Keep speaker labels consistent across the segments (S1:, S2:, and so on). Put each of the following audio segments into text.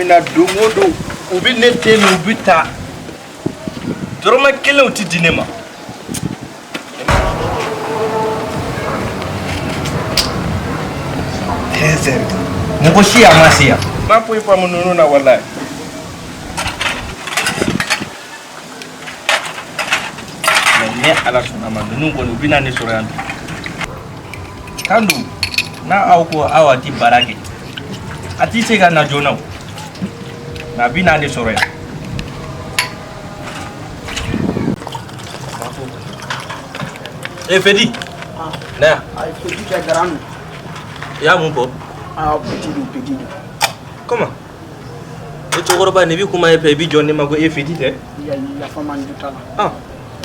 S1: bɛ na don o don, u bɛ ne te min, u bɛ taa, dɔrɔmɛ kelen u ti di ne ma. 13 heures, mɔgɔ si a ma se yan. N ma foyi faamu ninnu na, walayi. Mais ni Ala sɔnna ma, ninnu kɔni, u bɛna ne sɔrɔ yan bi. Kan don n'a aw ko aw a ti baara kɛ, a ti se ka na joona o, mais a bɛ na ne sɔrɔ yan. E Fedi, na yan.
S2: Ayi, petit tɛ, grand don.
S1: I y'a mun fɔ?
S2: Ah, petit don, petit don.
S1: Comment? E cɛkɔrɔba, ne bi kuma e fɛ, i bi jɔ ne ma ko e Fedi tɛ.
S2: Yafa ma, n jo t'a la.
S1: Ah,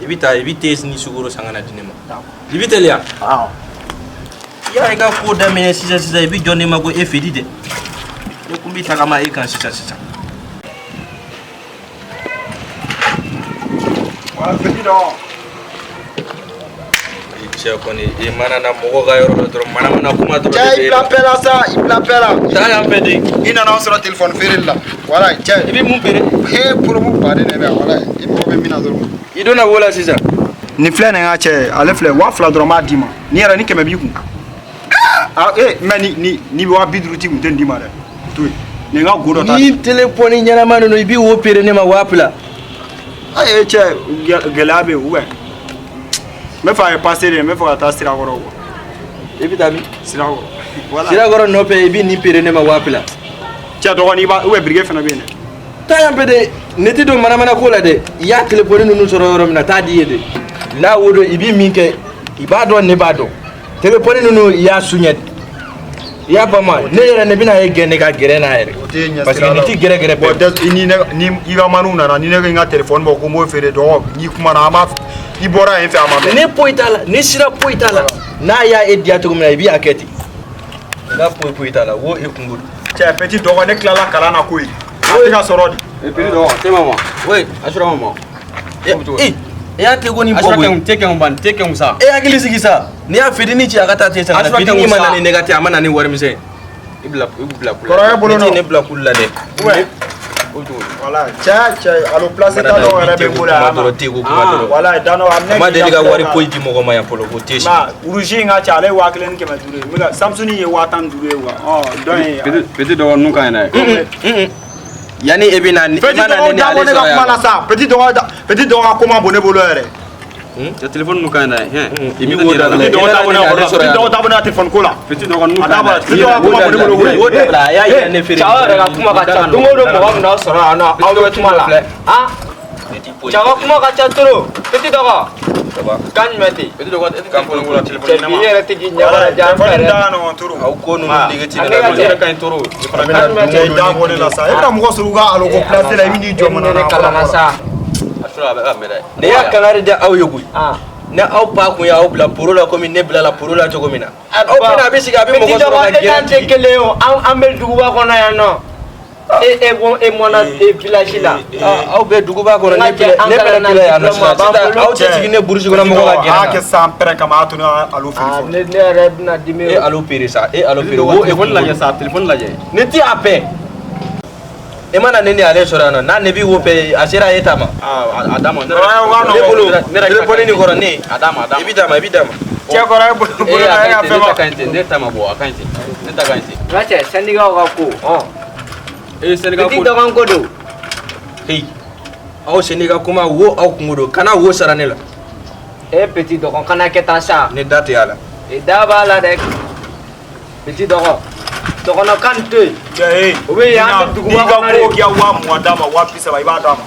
S1: i bɛ taa, i bɛ te ni sukaro san ka na di ne ma.
S2: D'accord.
S1: I bɛ teliya.
S2: Awɔ.
S1: I y'a i ka ko daminɛ sisan sisan, i bɛ jɔ ne ma ko e Fedi tɛ. Ne kun bɛ tagama e kan sisan sisan.
S2: Wala, petit dɔgɔ.
S1: I cɛ kɔni, i mana na mɔgɔ ka yɔrɔ la dɔrɔn, manamana kuma dɔrɔn.
S2: Cɛ, i bila paix la sa, i bila paix la.
S1: Taa yan fɛ de.
S2: I nana an sɔrɔ téléphone feereli la. Wala, cɛ.
S1: I bɛ mun feere?
S2: He, promo baden de bɛ yan, wala. I mago bɛ min na dɔrɔn.
S1: I donna wo la sisan.
S2: Nin filɛ nin ka cɛ, ale filɛ 2000 dɔrɔn, b'a d'i ma. Ni yɛrɛ ni 100 b'i kun. Ah, eh, mais ni 50 000 t'i kun, tɛ nin d'i ma dɛ. To yen. Nin ka go dɔ ta.
S1: Ni téléphone ɲɛnama ninnu, i bɛ wo feere ne ma 2000?
S2: Ayi cɛ, gɛlɛya bɛ yen ou bien. N bɛ fɛ a ye passer de, n bɛ fɛ ka taa Sirakɔrɔ quoi.
S1: I bɛ taa min?
S2: Sirakɔrɔ. Voilà.
S1: Sirakɔrɔ nɔfɛ, i bɛ nin feere ne ma 2000?
S2: Cɛ dɔgɔnin, i b'a ou bien briquet fana bɛ yen dɛ.
S1: Taa yan fɛ de, ne tɛ don manamana ko la dɛ. I y'a téléphone ninnu sɔrɔ yɔrɔ min na, taa di ye de. N'a wo don, i bɛ min kɛ, i b'a dɔn, ne b'a dɔn. Téléphone ninnu, i y'a suɲɛ de. I y'a faamu wa? Ne yɛrɛ, ne bɛna e gɛn ne ka gɛrɛ n'a yɛrɛ.
S2: O tɛ ɲɛ.
S1: Parce que nin ti gɛrɛ gɛrɛ.
S2: Bon,
S1: bɛɛ.
S2: I ni ne ni i ka maniw nana, ni ne ko n ka téléphone bɔ ko n b'o feere, dɔgɔ, n'i kumana, an b'a i bɔra yen fɛ, a ma mɛn.
S1: Ne foyi t'a la, ne sira foyi t'a la. N'a y'a e diya cogo min na, i bɛ a kɛ ten. N ka foyi foyi t'a la, wo e kungo don.
S2: Cɛ, petit dɔgɔ, ne tilala kalan na koyi. A tɛ ka sɔrɔ di.
S3: Eh, petit dɔgɔ, te maman.
S1: Oui.
S3: Asura maman.
S1: E e y'a te ko nin bɔ
S3: Asura
S1: koyi.
S3: kɛn te kɛn ban, te kɛn sa.
S1: E hakili sigi sa. N'i y'a fitinin ci, a ka taa te san ka na.
S3: Asura
S1: Fitinin
S3: kɛn
S1: ma
S3: sa.
S1: na ni ne ka te, a ma na ni warimisɛn.
S3: I bila kula.
S2: Kɔrɔkɛ bolo
S1: Ne ti
S2: nɔ.
S1: ne bila kulu la dɛ.
S2: Ouais.
S3: O cogo di?
S2: Voilà, cɛ, allo place ta dɔw yɛrɛ bɛ n bolo yan.
S1: Kuma dɔrɔn, te ko kuma
S3: Ah.
S1: dɔrɔn.
S2: Voilà, danɔ a minɛ.
S1: A ma deli ka wari foyi di mɔgɔ ma yan fɔlɔ ko te si.
S2: Ma rouge in ka ca, ale ye 1500 ye. N bɛ ka Samsung ye 15 000 ye quoi. Ɔ, dɔ in.
S3: Petit dɔgɔ ninnu ka ɲi dɛ.
S1: Yanni e bɛ na ni, e
S2: Petit
S1: ma na
S2: dɔgɔ,
S1: ne ni
S2: da
S1: ale
S2: bɔ ne ka
S1: sɔrɔ
S2: kuma la
S1: yan.
S2: sa. Petit dɔgɔ da, petit dɔgɔ ka ko ma bon ne bolo yɛrɛ.
S3: Cɛ, téléphone ninnu ka ɲi dɛ. Hɛn.
S1: I bɛ wo dabila.
S2: Petit dɔgɔ
S1: E
S2: da bɔ ne
S1: nana ne ni ale
S2: ka
S1: sɔrɔ
S2: petit
S1: yan.
S2: dɔgɔ da bɔ ne ka téléphone ko la.
S3: Petit dɔgɔ ninnu
S2: A
S3: ka
S2: da bɔ
S3: ɲi dɛ.
S2: petit dɔgɔ ka ko ma bon ne bolo koyi.
S1: Wo dabila, a y'a yira ne feere.
S4: Cɛw yɛrɛ ka kuma ka ca don o don, mɔgɔ min n'aw sɔrɔ yan nɔ, aw bɛ kuma la. Han, cɛw ka kuma ka ca trop. Petit dɔgɔ, kan jumɛn ten?
S3: Petit dɔgɔ, e tɛ téléphone ko la, téléphone
S4: Cɛ, bi yɛrɛ tɛ k'i ɲɛ kɔrɔ ja an fɛ
S2: Téléphone
S4: dɛ.
S2: da ka nɔgɔn trop.
S1: Aw ko ninnu nege ti ne
S4: Ale
S1: la.
S4: ka
S3: O yɛrɛ ka ɲi trop. I fana
S2: Bɛna
S4: Kan jumɛn
S2: don o
S4: ten?
S2: don da bɔ ne la sa. E bɛna mɔgɔ sɔrɔ u ka allo ko place la, i bɛ n'i jɔ
S4: E
S2: mana
S4: ni ne
S2: na.
S4: kalanna sa.
S3: Asura a bɛ ka mɛn dɛ.
S1: Ne y'a kangari da aw ye koyi.
S4: Ah.
S1: Ne aw pa kun y'aw bila poro la komi ne bilala poro la cogo min na. Aw fana, a bɛ sigi, a bɛ mɔgɔ
S4: Petit
S1: sɔrɔ
S4: dɔgɔ,
S1: ka
S4: e
S1: gɛrɛ
S4: n'an tɛ
S1: tigi.
S4: kelen ye o. An bɛ duguba kɔnɔ yan nɔ. E bɔ, e mɔna e village la.
S1: Ah, aw bɛ duguba kɔnɔ, ne
S4: N ka
S1: filɛ,
S4: cɛ, an
S1: ne fɛnɛ
S4: kalanna
S1: filɛ yan nɔ
S4: diplôme
S1: sisan.
S4: a b'an
S1: Sisan
S4: bolo.
S1: aw tɛ sigi ne burusi kɔnɔ mɔgɔ ka
S2: A y'a
S1: gɛrɛ
S2: kɛ
S1: na.
S2: san pɛrɛn kama, a y'a to ne ka allo feere
S4: Ah,
S2: fɔlɔ.
S4: ne yɛrɛ bɛna dimi
S1: E
S4: o.
S1: allo feere sa, e allo
S3: Petit
S1: feere
S3: dɔgɔ,
S1: wo e
S3: téléphone
S1: kun
S3: lajɛ sa, téléphone lajɛ.
S1: Ne ti a bɛɛ. E mana ne ni ale sɔrɔ yan nɔ, n'a ne b'i wo fɛ, a sera e ta ma.
S3: Ah, a d'a ma. Ne
S2: Kɔrɔkɛ, o ka
S1: Ne
S2: nɔgɔn.
S1: bolo
S3: ne yɛrɛ
S1: téléphone nin kɔrɔ ne.
S3: A d'a ma, a d'a
S1: I
S3: ma.
S1: bi d'a ma, i bi d'a ma.
S2: Cɛ, kɔrɔkɛ bolo
S3: Eh,
S2: bolo
S3: a
S2: na, e
S3: ka
S2: ka
S3: ɲi ten,
S2: fɛn
S3: ne ta
S2: ma.
S3: ka ɲi ten, ne ta ma bɔ, a ka ɲi ten. Ne ta ka ɲi ten.
S4: N ka cɛ, syndicat ka ko ɔn.
S3: Eh, syndicat
S4: Petit
S3: ko.
S4: dɔgɔ ko don.
S1: Hey. Aw syndicat kuma wo, aw kungo don. Kana wo sara ne la.
S4: E petit dɔgɔ, kana kɛ tan sa.
S1: Ne da tɛ a la.
S4: E da b'a la dɛ. Petit dɔgɔ. Dɔgɔnɔ kan to yen.
S2: Cɛ, ee.
S4: O bɛ yan, an bɛ duguba
S2: N'i ka
S4: kɔnɔ de.
S2: ko k'i ka 20 000 d'a ma, 30 000, i b'a d'a ma.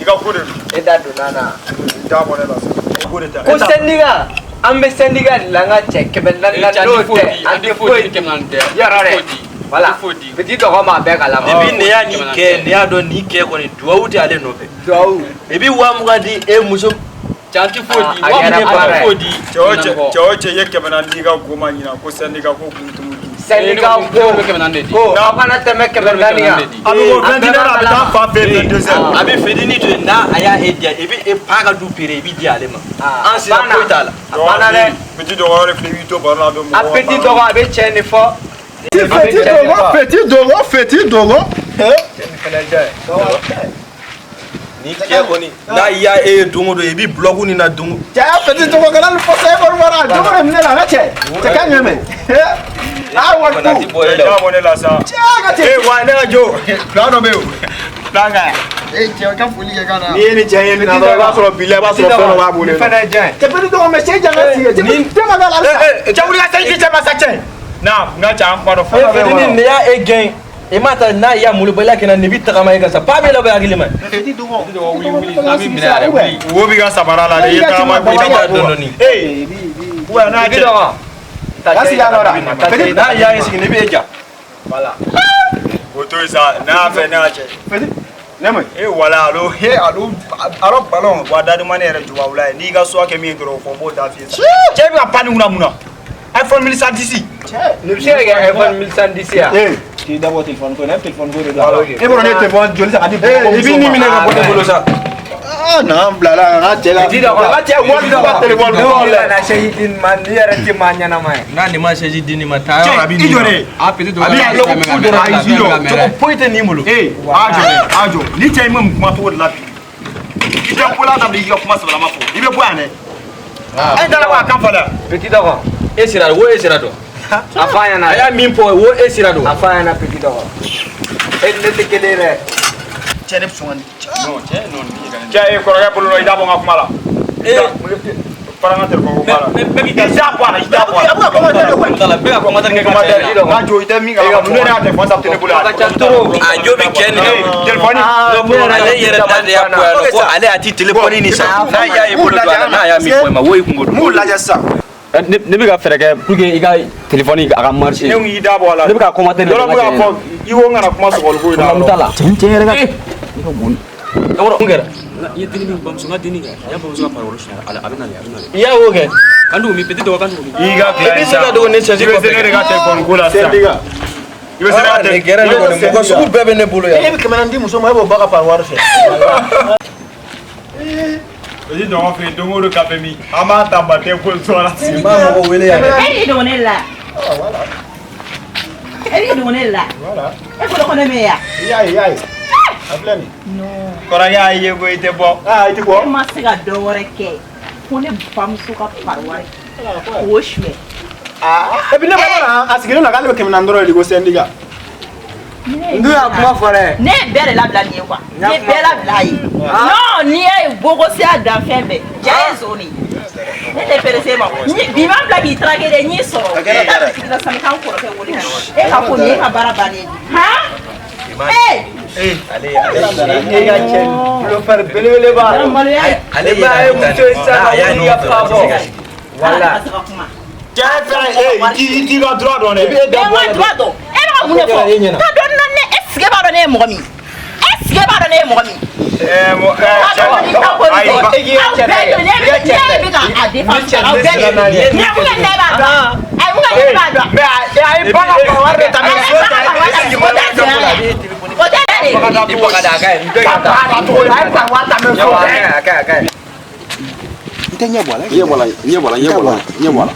S2: I ka ko de don.
S4: E da donna na.
S2: I da bɔ ne la sa. Ko de tɛ.
S4: Ko
S2: E ta-
S4: syndicat, an bɛ syndicat de la, n ka cɛ, 400
S3: Eh, cɛ,
S4: n'o
S3: an tɛ foyi
S4: tɛ
S3: di,
S4: an
S3: an
S4: tɛ
S3: tɛ
S4: foyi
S3: foyi di,
S4: di.
S3: 400 tɛ.
S4: Yɔrɔ dɛ.
S3: Foyi di.
S4: Voilà.
S3: Foyi di.
S4: Petit dɔgɔ m'a bɛɛ kalama.
S1: Depuis ne y'a nin kɛ, ne y'a dɔn nin kɛ kɔni, duwawu tɛ ale nɔfɛ.
S4: Duwawu.
S1: I bɛ 20 000 di e muso.
S3: Cɛ, an tɛ foyi di.
S4: Ah, a
S3: Wa
S4: kɛra
S3: mun
S4: baara
S3: an tɛ
S4: ye.
S3: foyi di.
S2: Cɛ o cɛ, cɛ o cɛ, i ye 400 di, i ka ko ma ɲina ko syndicat ko kumutumu.
S4: Syndicat
S3: Ne
S4: ko
S3: bɛ 400 de di.
S4: ko aw kana tɛmɛ 400 kan.
S2: A bɛ bɔ
S4: An bɛɛ
S2: 21
S4: b'a
S2: heures, a bɛ taa
S4: kalama.
S2: fa fɛ 22 heures.
S1: A bɛ fitinin to yen, n'a a y'a e diya, i bɛ e pa ka du feere, i bɛ di ale ma.
S4: Ah,
S1: An sera
S4: banna.
S1: foyi t'a la.
S4: A banna dɛ.
S2: Petit dɔgɔ de filɛ, i b'i to baro la, a bɛ
S4: A
S2: mɔgɔ ka
S4: petit
S2: baara
S4: dɔgɔ, a bɛ cɛ nin fɔ.
S5: Petit dogo, petit dogo, petit dogo.
S4: fɛnɛ jɔn ye?
S1: Ni cɛ kɔni n'a y'a e ye don o don i b'i bulɔku nin na don.
S2: Cɛ petit tɔgɔ kana nin fɔ sa, e kɔni bɔra jogo de minɛ la, n ka cɛ. Cɛ ka ɲɛ mɛ. Aa wari
S1: Kɔni a ti
S2: ko.
S1: bɔ e la o.
S2: Cɛ bɔ ne la sa. Cɛ ka cɛ.
S5: Eh, wa ne ka jo plan dɔ bɛ yen o, plan ka
S2: E cɛ ka foli kɛ ka na.
S5: N'i ye nin cɛ ye nin na dɔrɔn, i b'a sɔrɔ bi la, i b'a sɔrɔ fɛn dɔ b'a bolo
S4: Nin
S5: yen nɔ.
S4: fɛnɛ jɔn ye?
S2: Cɛ petit tɔgɔ mɛ cɛ jan ka sigi. Cɛ petit ma k'a la halisa.
S5: Cɛ wuli ka seli cɛ ma sa cɛ. Na n ka cɛ, an kuma dɔ fɔ.
S1: E fitinin ne y'a e gɛn i ma ta n'a y'a molobaliya kɛ na nin bɛ tagama e kan sa pa bɛ la bɛ hakili ma.
S2: Petit tɔgɔ.
S3: Wuli wuli, n'an b'i minɛ yɛrɛ, wuli.
S5: Wo b'i ka samara la dɛ, i ye tagama
S1: I bɛ taa dɔɔnin dɔɔnin.
S5: Ee, wa n'a
S4: Petit
S5: cɛ.
S4: dɔgɔ.
S2: Ka sigi a nɔ la.
S1: Petit n'a y'a ye sigi ne bɛ e ja.
S4: Voilà.
S5: O to yen sa, n'a y'a fɛ ne ka cɛ.
S2: Petit. Ne ma.
S5: E wala alo he alo alo ballon wa daduma ne yɛrɛ juba wula ye, n'i ka suwa kɛ min ye dɔrɔn o fɔ, n b'o da f'i ye sa. Cɛ bɛ ka pan nin kunna mun na? iPhone 1110.
S4: Nin bɛ se ka kɛ iPhone 1110 ya?
S2: Eh, k'i dabɔ téléphone ko in na, e bɛ téléphone ko de
S4: Ah,
S2: dɔn.
S4: ok.
S2: E b'a dɔn ne ye téléphone joli san ka di
S1: I b'i ni minɛ ka bɔ ne bolo sa.
S2: Ah, n'an bilala an ka cɛ la.
S4: Petit dɔgɔ.
S2: An ka cɛ wari ka téléphone ko
S4: Ni
S2: la.
S4: kana sɛji di nin ma, ni yɛrɛ tɛ maa ɲɛnama ye.
S1: N'a nin ma sɛji di nin ma taa yɔrɔ a bɛ
S5: I
S1: nin
S5: jɔ
S1: ma.
S5: dɛ.
S3: Ah, petit
S1: A bɛ bulɔku fu dɔrɔn
S5: Ayi, i jɔ.
S1: cogo foyi tɛ nin bolo.
S5: Ee, a jɔ dɛ, a jɔ. Ni cɛ in ma nin kuma cogo de la bi. I tɛ ko la dabila, i k'i ka kuma sɛbɛlama fɔ. I bɛ bɔ yan dɛ. E da la ko a kan fɔ dɛ.
S4: Petit dɔgɔ.
S1: E sira wo e sira dɔn.
S4: A f'a ɲɛna.
S1: A y'a min fɔ wo e sira dɔn.
S4: A f'a ɲɛna petit dɔgɔ. E ni ne tɛ kelen ye dɛ.
S2: Cɛ ne bɛ sɔn ka nin.
S3: Non, cɛ, non, nin yɛrɛ.
S5: Cɛ, e kɔrɔkɛ bolo nɔ, i da bɔ n ka kuma la.
S1: Ee.
S5: Fara n ka téléphone ko kuma la.
S3: Bɛɛ k'i
S5: I da bɔ a la, i da bɔ a la.
S2: A bɛ ka commentaire de koyi.
S3: Bɛɛ ka commentaire kɛ ka caya.
S5: N ka jo, i tɛ min kalama, ninnu yɛrɛ ka téléphone san tɛ ne bolo yan.
S4: Ka ca trop.
S1: A jo bɛ kɛ nin
S5: Ee, téléphone.
S1: Ale yɛrɛ da de y'a fɔ yan nɔ ko ale a ti téléphone nin san n'a y'a ye bolo don a la n'a y'a min fɔ e ma wo i kungo don.
S2: M'u lajɛ sisan.
S3: Ne bɛ ka fɛɛrɛ kɛ pour que i ka téléphone a ka marcher.
S5: Ne ko k'i da bɔ a la.
S3: Ne bɛ ka commentaire de
S5: Yɔrɔ bɛ k'a fɔ, i ko n kana kuma sɔgɔli ko in na.
S3: Problème t'a la.
S2: Cɛ cɛ yɛrɛ ka.
S1: Mun kɛra?
S3: I ye denni min bamuso, n ka denni kɛ. A y'a bamuso ka parole suɲɛ, a bɛ nalen, a bɛ nalen.
S1: I y'a o kɛ.
S3: Kan dugu min, petit dɔgɔ, kan dugu min.
S5: I ka
S1: I bɛ se ka dogo ne sɛsi
S5: I bɛ se
S1: kɔfɛ.
S5: ne de ka téléphone ko la sisan.
S2: Syndicat.
S5: I bɛ se ne ka
S1: Nin kɛra ne kɔni mɔgɔ sugu bɛɛ bɛ ne bolo
S2: E
S1: yan.
S2: bɛ 400 di muso ma, e b'o ba ka pariwari fɛ.
S5: Petit dɔgɔ fɛ yen, don o don café min, an b'a ta matin fo soir la.
S1: N b'a mɔgɔ wele yan dɛ.
S6: E y'i dogo ne la. E y'i dogo ne la. E bolo ko ne bɛ yan.
S2: I y'a ye, i y'a ye. A filɛ nin.
S5: Kɔrɔkɛ y'a ye ko i tɛ bɔ.
S2: Aa i tɛ
S6: E
S2: bɔ.
S6: ma se ka dɔ wɛrɛ kɛ ko ne bamuso ka pariwari k'o suɲɛ.
S2: Et puis ne b'a dɔn a sigilen don k'ale bɛ 400 dɔrɔn de di ko syndicat.
S4: N dun y'a kuma fɔ dɛ.
S6: Ne ye bɛɛ de labila nin ye quoi. Ne ye bɛɛ labila a ye. Non, n'i y'a ye bogosiya dan fɛn bɛɛ. Cɛ ye zon de ye. Ne tɛ pressé ma. Bi ma bila k'i traquer dɛ, n y'i sɔrɔ. Ne taa bitigi la sisan, n bɛ taa n kɔrɔkɛ wele ka na. E ka ko nin ye e ka baara bannen ye. Han? Ee!
S1: Ale ale
S4: E ka cɛ bulofɛri belebeleba.
S6: Maloya ye.
S1: ale
S4: E b'a ye muso ye sisan ka
S1: a y'a
S4: wuli ka
S1: nɔ
S4: fa
S1: fɛ.
S4: bɔ. Voilà.
S6: A se ka kuma.
S5: Cɛ fɛn, ee, i t'i ka droit dɔn dɛ.
S6: E ma droit dɔn. E bɛ ka mun de fɔ? Ka dɔn na ne e sigi b'a dɔn ne ye mɔgɔ min ye. E sigi b'a dɔn ne ye mɔgɔ min ye.
S5: Ɛɛ, mɔ, ɛɛ,
S6: Ka
S5: cɛ,
S6: dɔn ni ka ko
S5: ayi,
S6: nin
S5: ba-
S4: E k'i ka
S6: aw
S4: cɛ
S6: bɛɛ
S4: ta
S6: de
S4: kɛ.
S6: ne
S4: I ka cɛ
S6: bɛ
S4: ta
S6: ne bɛ ka a défense aw bɛɛ de.
S4: Ni cɛ
S6: Ne mun kɛ ne b'a dɔn. Ayi mun kɛ ne b'a dɔn.
S4: Mais a ye ba ka pariwari de ta
S6: A
S4: mɛ.
S6: ye ba ka pariwari ta o tɛ tiɲɛ ye. O tɛ tiɲɛ ye.
S3: I bɔ ka da a ka ɲi, n to yen ka taa.
S4: A ye pariwari ta mɛ
S3: Yawa,
S4: fo.
S3: a ka ɲi, a ka ɲi, a ka ɲi.
S2: I tɛ ɲɛ bɔ a la.
S3: Ɲɛ bɔ a la, ɲɛ bɔ a la, ɲɛ bɔ a la, ɲɛ bɔ a la.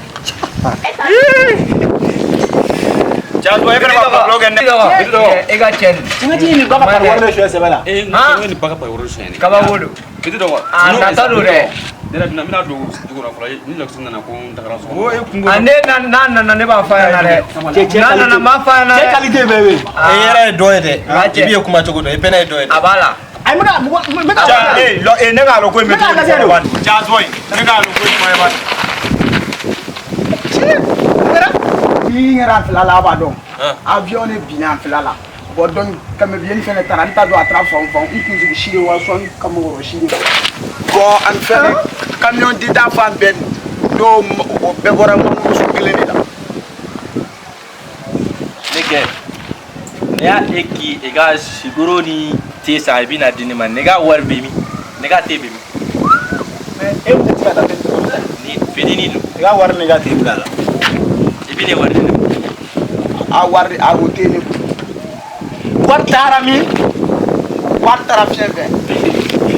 S5: Cɛ, e fɛnɛ b'a complot kɛ ne.
S4: E ka cɛ nin.
S2: N ka t'i nin ba ka pariwari de suɲɛ sɛbɛ la.
S3: Ee, n ko nin ba ka parole suɲɛ ne.
S4: Kabako don.
S3: Petit dɔgɔ.
S4: A nata don dɛ.
S3: Ne yɛrɛ bɛna n bɛna don dugu kɔnɔ fɔlɔ, ni Lakisi nana ko n tagara so kɔnɔ.
S1: Wo e kungo
S4: A ne na n'a nana ne b'a f'a ɲɛna dɛ.
S2: Cɛ
S4: N'a nana n b'a f'a ɲɛna
S2: Cɛ
S4: dɛ.
S2: qualité bɛɛ bɛ yen.
S1: E yɛrɛ ye dɔ ye dɛ.
S4: Nka cɛ.
S1: I b'i ye kuma cogo dɔn i fɛnɛ ye dɔ ye dɛ.
S4: A b'a la.
S2: Ayi n bɛ ka mɔgɔ n bɛ ka.
S5: Cɛ, ee, lɔ, ee, ne k'a lɔn ko in bɛ
S2: Ne k'a
S5: cogo di
S2: lajɛ de.
S5: fɔlɔ, cɛ, a sɔn yen. Ne k'a lɔn ko in kuma ye bani.
S2: Ni yɛrɛ a fila la a b'a dɔn. Avion de binna a fila la. Bon donc kɛmɛ bi ni fɛnɛ taara n t'a dɔn a taara fan o fan, n kunsigi si de wa soit n kamakɔrɔ si de.
S7: Bon ani fɛnɛ camion dita fan bɛɛ dɔw o bɛɛ bɔra mɔbili kelen de la.
S1: Ne kɛ ne y'a e k'i i ka sukaro ni te san i bɛna di ne ma, ne ka wari bɛ min? Ne ka te bɛ min?
S2: Mais e tɛ se ka taa te
S1: Ni fitinin don.
S2: I ka wari ni ka te bila la.
S1: I bɛ ne wari di ne ma.
S7: A wari a o tɛ ne bolo. Wari taara min? Wari taara fiɲɛ fɛ.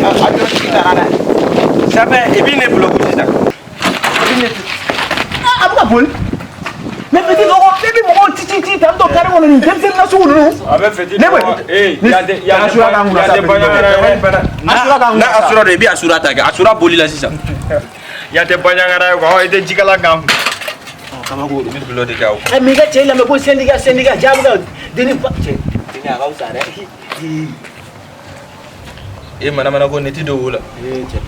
S7: Avion tigi taara n'a ye.
S1: Safɛ i bɛ ne bloquer sisan.
S2: A bɛ ka boli. Mais petit dɔgɔ e bɛ mɔgɔw ci ci
S7: ci ci tan tɔ carré kɔnɔ nin denmisɛnnin nasugu ninnu.
S5: A bɛ fɛti.
S7: Ne bɛ.
S5: Ee yan tɛ yan tɛ
S7: Asura k'an kunna sa.
S5: yan tɛ baɲangara ye dɛ.
S7: Asura k'an
S1: N'a
S7: kunna sa.
S1: asura don, i bɛ asura ta kɛ. Asura boli la sisan.
S5: Yan tɛ baɲangara ye quoi. I tɛ jikala kan.
S1: Kabako, i bɛ bulon de kɛ o.
S7: Ɛ mais i ka cɛ lamɛn ko syndicat syndicat ja bɛ ka denni fa cɛ denni a ka fisa dɛ.
S1: E manamana ko ne ti don o la.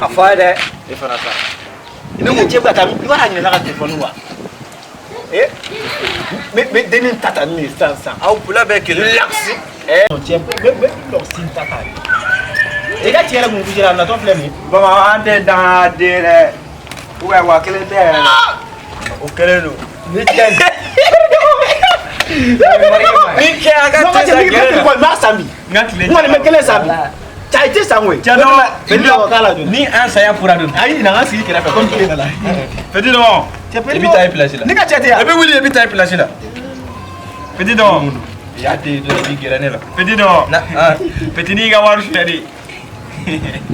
S4: A fɔ a ye dɛ.
S7: E fana sa. Ne ko cɛ bɛ ka taa i b'a ɲinɛ ka téléphone wa. E n bɛ denni ta tan nin sisan sisan.
S1: Aw fila bɛɛ kelen.
S7: Relax. Ɛ cɛ n bɛ lɔsi ta tan. I ka cɛ yɛrɛ kun kusira a natɔ filɛ nin ye.
S5: Baba an tɛ dangaden dɛ. Ou bien wa kelen tɛ yɛrɛ. O kelen don.
S7: Ni cɛ.
S1: Ni kɛ a ka
S7: Non,
S1: cɛ
S7: cɛ
S1: sa
S7: n'i bɛ
S1: gɛrɛ la.
S7: téléphone n b'a san bi.
S5: N ka tile.
S7: N kɔni bɛ kelen san bi. Cɛ i tɛ san koyi.
S5: Cɛ dɔgɔ.
S7: Petit dɔgɔ k'a la joli.
S1: Ni an saya fura don.
S7: Ayi na n ka sigi kɛrɛfɛ komi tile nana.
S5: Petit dɔgɔ.
S7: Cɛ
S1: I bɛ taa i place la.
S7: Ne ka cɛ tɛ yan.
S1: I bɛ wuli i bɛ taa i place la.
S5: Petit dɔgɔ.
S1: I y'a den dɔrɔn i b'i gɛrɛ ne la.
S5: Petit dɔgɔ.
S1: Na ah.
S5: Petit n'i ka wari suɲɛ de.
S1: I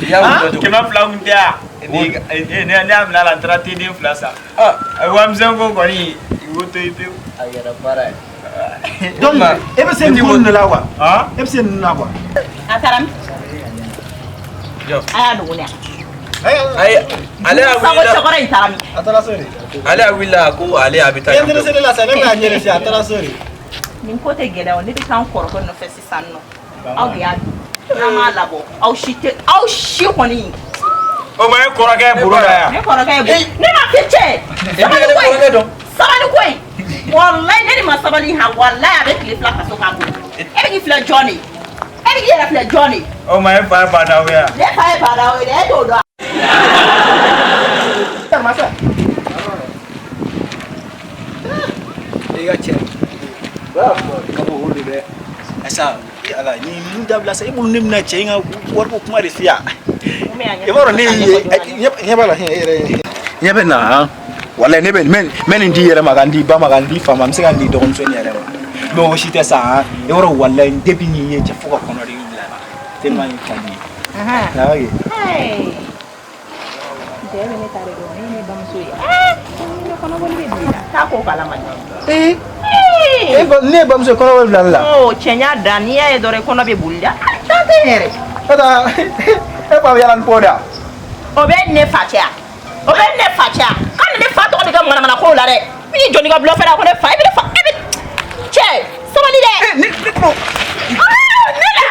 S1: y'a wuli cogo.
S5: 200 kun tɛ yan. Ne y'a minɛ a la n taara teden 2 san.
S1: Ah.
S5: Warimisɛn ko kɔni i b'o to yen pewu.
S4: A kɛra baara ye.
S7: Donc e bɛ se nin ko ninnu de la quoi.
S5: Han?
S7: E bɛ se ninnu na quoi.
S6: A taara min?
S1: Jɔ.
S6: A y'a dogo ne yan.
S1: Ayi ale y'a
S6: Sago
S1: wuli la.
S6: cɛkɔrɔ in taara min?
S7: A taara so de.
S1: Ale y'a wuli la ko ale a bɛ taa.
S7: E intéressé ne la sa ne bɛna ɲɛ de f'i ye a taara so de.
S6: Nin ko tɛ gɛlɛya o, ne bɛ taa n kɔrɔkɛ nɔfɛ sisan nɔ. Aw de y'a dun. N'an m'a labɔ, aw si tɛ aw si kɔni.
S5: O ma e kɔrɔkɛ ye bolo la yan.
S6: Ne kɔrɔkɛ ye bo. Ne ma fi cɛ.
S1: E bɛ ne kɔrɔkɛ dɔn.
S6: Sabali koyi. Walayi ne de ma sabali han walayi a bɛ tile 2 kaso k'an bolo. E bɛ k'i filɛ jɔn de ye? E bɛ k'i yɛrɛ filɛ jɔn de ye?
S5: O ma e fa ye badaw ye yan.
S6: Ne fa ye badaw ye dɛ, e t'o dɔn.
S7: I ka cɛ. Kabako don dɛ. Asa ala ni mun dabila sa e bolo ne bɛna cɛ in ka wariko kuma de f'i ye. I b'a dɔn ne y'i ye ɲɛ b'a la e yɛrɛ ɲɛ bɛ na han. Walayi ne bɛ n bɛ nin di yɛrɛ ma ka n di ba ma ka n di fa ma n bɛ se ka n di dɔgɔmuso nin yɛrɛ ma. Mais o si tɛ sa han. I b'a dɔn walayi depuis nin ye cɛ fo ka kɔnɔ de bila la. Tellement i ka di n ye. Awɔ kɛ.
S6: Cɛ bɛ ne ta de dɔn, ne ye ne bamuso ye. Ne kɔnɔboli bɛ don i la. Taa ko kalama.
S7: Ee e ba ne ye bamuso ye kɔnɔboli bila ne la.
S6: Ɔ cɛ n y'a dan n'i y'a ye dɔrɔn i kɔnɔ bɛ boli la. Taa tɛ yɛrɛ.
S7: E ta e fa bɛ yala ni pɔ de ya.
S6: O bɛ ne fa cɛ ya. O bɛ ne fa cɛ ya. Hali ne fa tɔgɔ bɛ kɛ manamana kow la dɛ. N y'i jɔ n'i ka bulon fɛ la ko ne fa e bɛ ne fa e bɛ cɛ sabali dɛ.
S7: Ne ne tulo.
S6: Ne la ne la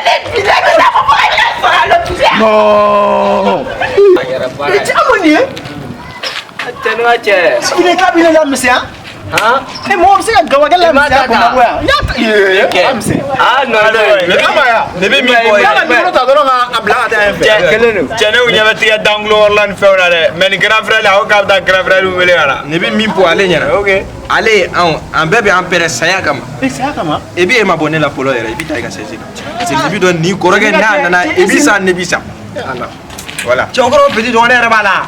S6: ne bi la ne la fɔ e bɛ sɔrɔ a la tu sais.
S7: Non.
S4: A kɛra baara ye.
S7: Cɛ mun nin ye?
S4: Cɛ ni ka cɛ.
S7: Sigilen k'a bɛ ne lamisɛnya.
S4: Han?
S7: E mɔgɔ bɛ se ka gawakɛ lamisɛnya Bamakɔ yan. N y'a ta ee a misɛn.
S4: Ah non non.
S7: Ama ya.
S1: Ne bɛ min fɔ
S7: N y'a ka numéro ta dɔrɔn k'a bila ka taa yen fɛ.
S5: Cɛ
S4: Kelen don.
S5: Cɛ ne ɲɛ bɛ tigɛ dangulo yɔrɔ la ni fɛnw na dɛ. Mais nin grand frère a ko k'a bɛ taa grand frère wele ka na.
S1: Ne bɛ min fɔ ale ɲɛna.
S5: Ok.
S1: Ale ye anw an bɛɛ bɛ an pɛrɛ saya kama.
S7: E saya kama.
S1: E bɛ e ma bɔ ne la fɔlɔ yɛrɛ i bɛ taa i ka sɛsi kan. Parce que ne bɛ dɔn nin kɔrɔkɛ n'a nana i bɛ sa ne bɛ sa. Voilà.
S5: Cɛkɔrɔba petit dɔgɔ ne yɛrɛ b'a la.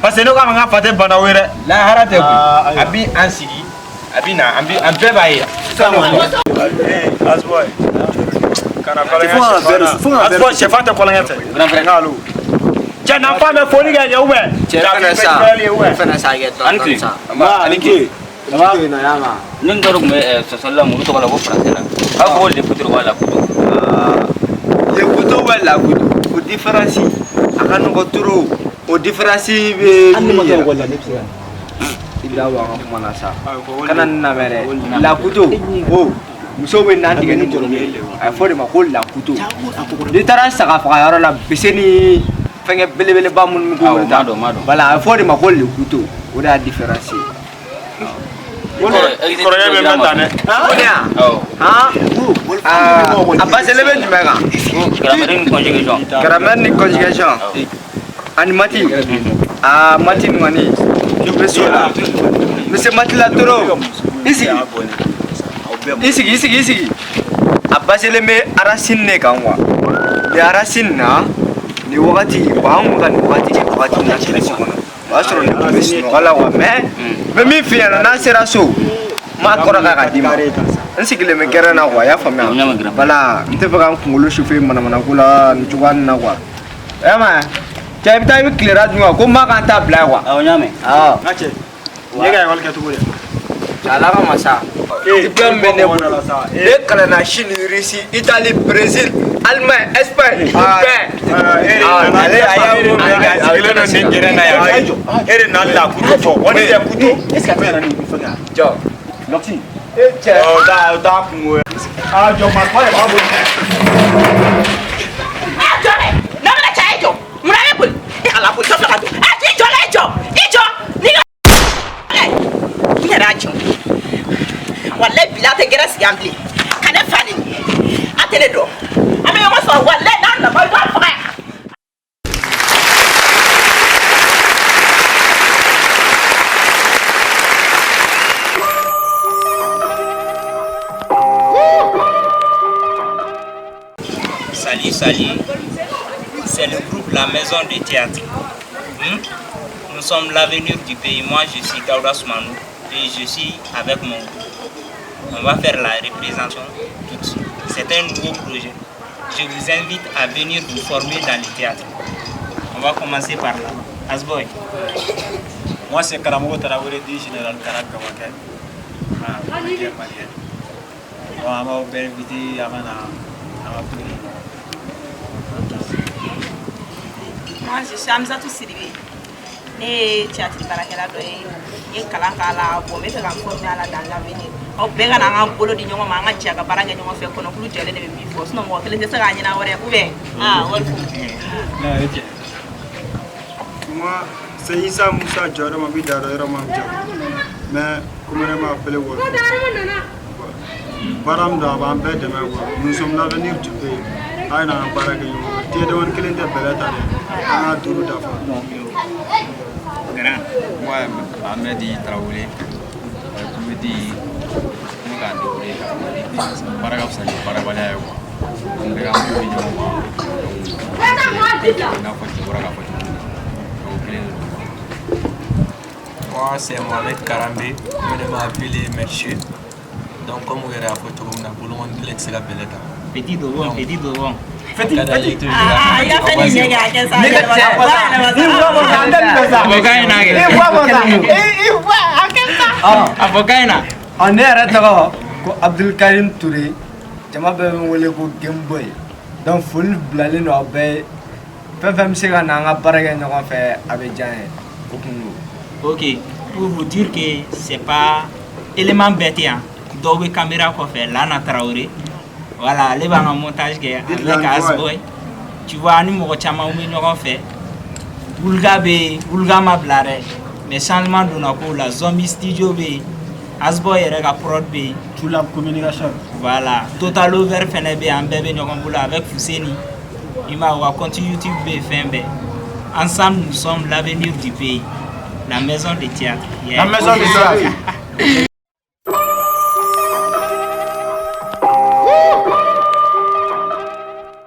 S5: Parce que ne ko a ma n ka fa tɛ badaw ye dɛ.
S1: Lahara tɛ
S7: Ah,
S1: koyi. A bɛ an sigi a bɛ na an bɛ an bɛɛ b'a ye yan.
S5: Ee Asboy. Kana kɔlɔnkɛ
S2: Fo ka verre
S5: sɛfan
S2: fo
S5: na.
S2: ka verre
S5: Asboy sɛfan tɛ kɔlɔnkɛ fɛ.
S3: Grand frère.
S5: N'alo. Cɛ n'an fa bɛ foli kɛ ɲɛ ou bien.
S4: Cɛ fɛnɛ sa. Fɛnɛ sa kɛ
S3: Ani tile.
S4: dɔɔni sa.
S1: Ani ke.
S3: Ni n dɔw tun bɛ sɔsɔli la muru tɔgɔ la ko faransɛ la. A b'a fɔ ko le poutre wa la couteau.
S4: Le couteau wa la couteau. O différence a ka nɔgɔ trop. O différence bɛ
S7: Hali ne ma
S4: min
S7: taa
S4: yɛrɛ.
S7: ekɔli la ne bɛ se ka.
S4: I da bɔ an ka kuma na sa. Kana nin lamɛn dɛ. La couteau. O musow bɛ nan tigɛ ni muru ye. A bɛ fɔ o de ma ko la couteau. N'i taara saga faga yɔrɔ la bese ni fɛngɛ belebeleba minnu bɛ k'u bolo
S3: Awɔ, n b'a dɔn, n b'a dɔn.
S4: Voilà a bɛ fɔ o de ma ko le couteau. O de y'a différence ye.
S5: Kɔrɔkɛ bɛ mɛn tan dɛ.
S4: O de yan.
S3: Awɔ.
S4: Han? A baselen bɛ jumɛn kan?
S3: Grammaire ni conjugaison.
S4: Grammaire ni conjugation. Ani mati. Aa mati nin kɔni n bɛ s'o la. N bɛ se mati la trop. I sigi. I sigi i sigi i sigi. A baselen bɛ racine de kan quoi. Ni racine na nin wagati bon an kun bɛ ka nin wagati kɛ wagati min na kilasi kɔnɔ. O y'a sɔrɔ ne tun bɛ sunɔgɔ la quoi mais n bɛ min f'i ɲɛna n'an sera so n m'a kɔrɔ k'a d'i ma. N sigilen bɛ gɛrɛn na quoi i y'a faamuya. Voilà n tɛ fɛ ka n kunkolo chauffer manamanako la nin cogoya nin na quoi. I y'a mɛn cɛ i bɛ taa i bɛ tilera dun quoi ko n b'a ka n ta bila yen quoi.
S3: Awɔ n y'a mɛn.
S4: Awɔ.
S5: N ka cɛ. Ne ka ekɔli kɛ cogo di?
S4: Ala ka masa. Diplôme bɛ ne bolo. Ne kalanna Chine, Russie, Italie, Brésil, Allemagne, Espagne, bɛɛ.
S5: Ale a y'a ko bɛɛ kɛ, a sigilen don nin gɛrɛ na yan. E de nana la kuto fɔ wa ne tɛ kuto.
S7: Est ce que a tɛ na ni fɛn kɛ?
S4: Jɔ.
S7: Lɔti.
S4: E cɛ.
S5: O t'a kungo ye.
S2: A jɔ, marifa de b'a bolo.
S6: A jɔ dɛ, n'a mana caya, i jɔ. Munna e boli? E ala, boli dɔ bila ka don. A i jɔ dɛ, i jɔ, i jɔ. N'i ka n yɛrɛ y'a jɔ. Walayi bila, a tɛ gɛrɛ sigi yan bilen ka ne fa neni. A tɛ ne dɔn. An bɛ ɲɔgɔn sɔrɔ. Walayi n'a nana, i b'a faga yan.
S8: Salut, salut. C'est le groupe La Maison de Théâtre. Nous sommes l'avenir du pays. Moi, je suis Daouda Soumanou et je suis avec mon groupe. On va faire la représentation tout de suite. C'est un nouveau projet. Je vous invite à venir vous former dans le théâtre. On va commencer par là. Asboy.
S9: Moi, c'est Karamogo Tarawele, dit Général Karak Gawake. Ah, comédien malien. Bon, an b'aw bɛɛ invité a ka na an ka tour.
S6: Moi, je suis Hamzatou Sidibé. Ne ye théâtre baarakɛla dɔ ye. N ye kalan k'a la. Bon, n bɛ fɛ ka n former a la dans l'avenir. Aw bɛɛ ka na an ka bolo di ɲɔgɔn ma, an ka jɛ ka baara kɛ ɲɔgɔn fɛ. Kɔnɔkulu jɛlen de bɛ min fɔ, sinon mɔgɔ kelen tɛ se k'a ɲɛnabɔ dɛ. Ou bien ah wari fo.
S2: Moi, c'est Issa Moussa Djoroma Bidaro Yoroma. Mais communément appelé Wolf. Baara min don, a b'an bɛɛ dɛmɛ quoi. Nous sommes l'avenir du pays. A ye na an ka baara kɛ ɲɔgɔn fɛ. Tigɛdɛgɛni kelen tɛ bɛlɛ ta dɛ. An ka duuru dafa.
S8: Grand.
S10: Moi, Ahmed Traoré, comédie, ne k'a débrouiller ka baara ka fisa ni baarabaliya ye quoi. An bɛɛ k'an bolo di ɲɔgɔn ma. Donc, i n'a fɔ cɛ bɔra k'a fɔ cogo min na. Donc, o kelen de don.
S9: Moi, c'est Mohamed Karambe, communément appelé Monsieur. Donc, comme vous l'avez dit, cogo min na, bolokɔni kelen tɛ se ka bɛlɛ ta.
S8: Petit devant, petit devant.
S9: Petit, petit.
S6: Ah, i ka fɛn nin ɲɛ kɛ, a kɛ sa.
S4: Ne ka cɛ.
S6: Yɛlɛma sa.
S4: I bɔ sa, an tɛ nin fɛ sa.
S8: A fɔ k'a ɲɛna kɛ.
S4: I bɔ sa. I bɔ a kɛ sa.
S8: A fɔ k'a ɲɛna.
S4: Ɔ, ne yɛrɛ tɔgɔ ko Abdulkarim Touré, jama bɛɛ bɛ n wele ko Game Boy. Donc foli bilalen don aw bɛɛ ye. Fɛn fɛn bɛ se ka na an ka baara kɛ ɲɔgɔn fɛ, a bɛ diya n ye. O kun don.
S8: Ok, pour vous dire que c'est pas élément bɛɛ tɛ yan. Dɔw bɛ caméra kɔfɛ, Lana Traoré. Voilà, ale b'an ka montage kɛ avec Asboy. Tu vois, ani mɔgɔ caman bɛ ɲɔgɔn fɛ. Wulga bɛ yen, Wulga ma bila dɛ. Mais changement donna kow la. Zombie Studio bɛ yen. Asboy yɛrɛ ka prod bɛ yen.
S9: Tulab Communication.
S8: Voilà, Total Over fɛnɛ bɛ yen, an bɛɛ bɛ ɲɔgɔn bolo avec Fuseni. I m'a ye, u ka compte YouTube bɛ yen, fɛn bɛɛ. Ensemble, nous sommes l'avenir du pays. La maison de théâtre. Yeah.
S2: La maison de théâtre.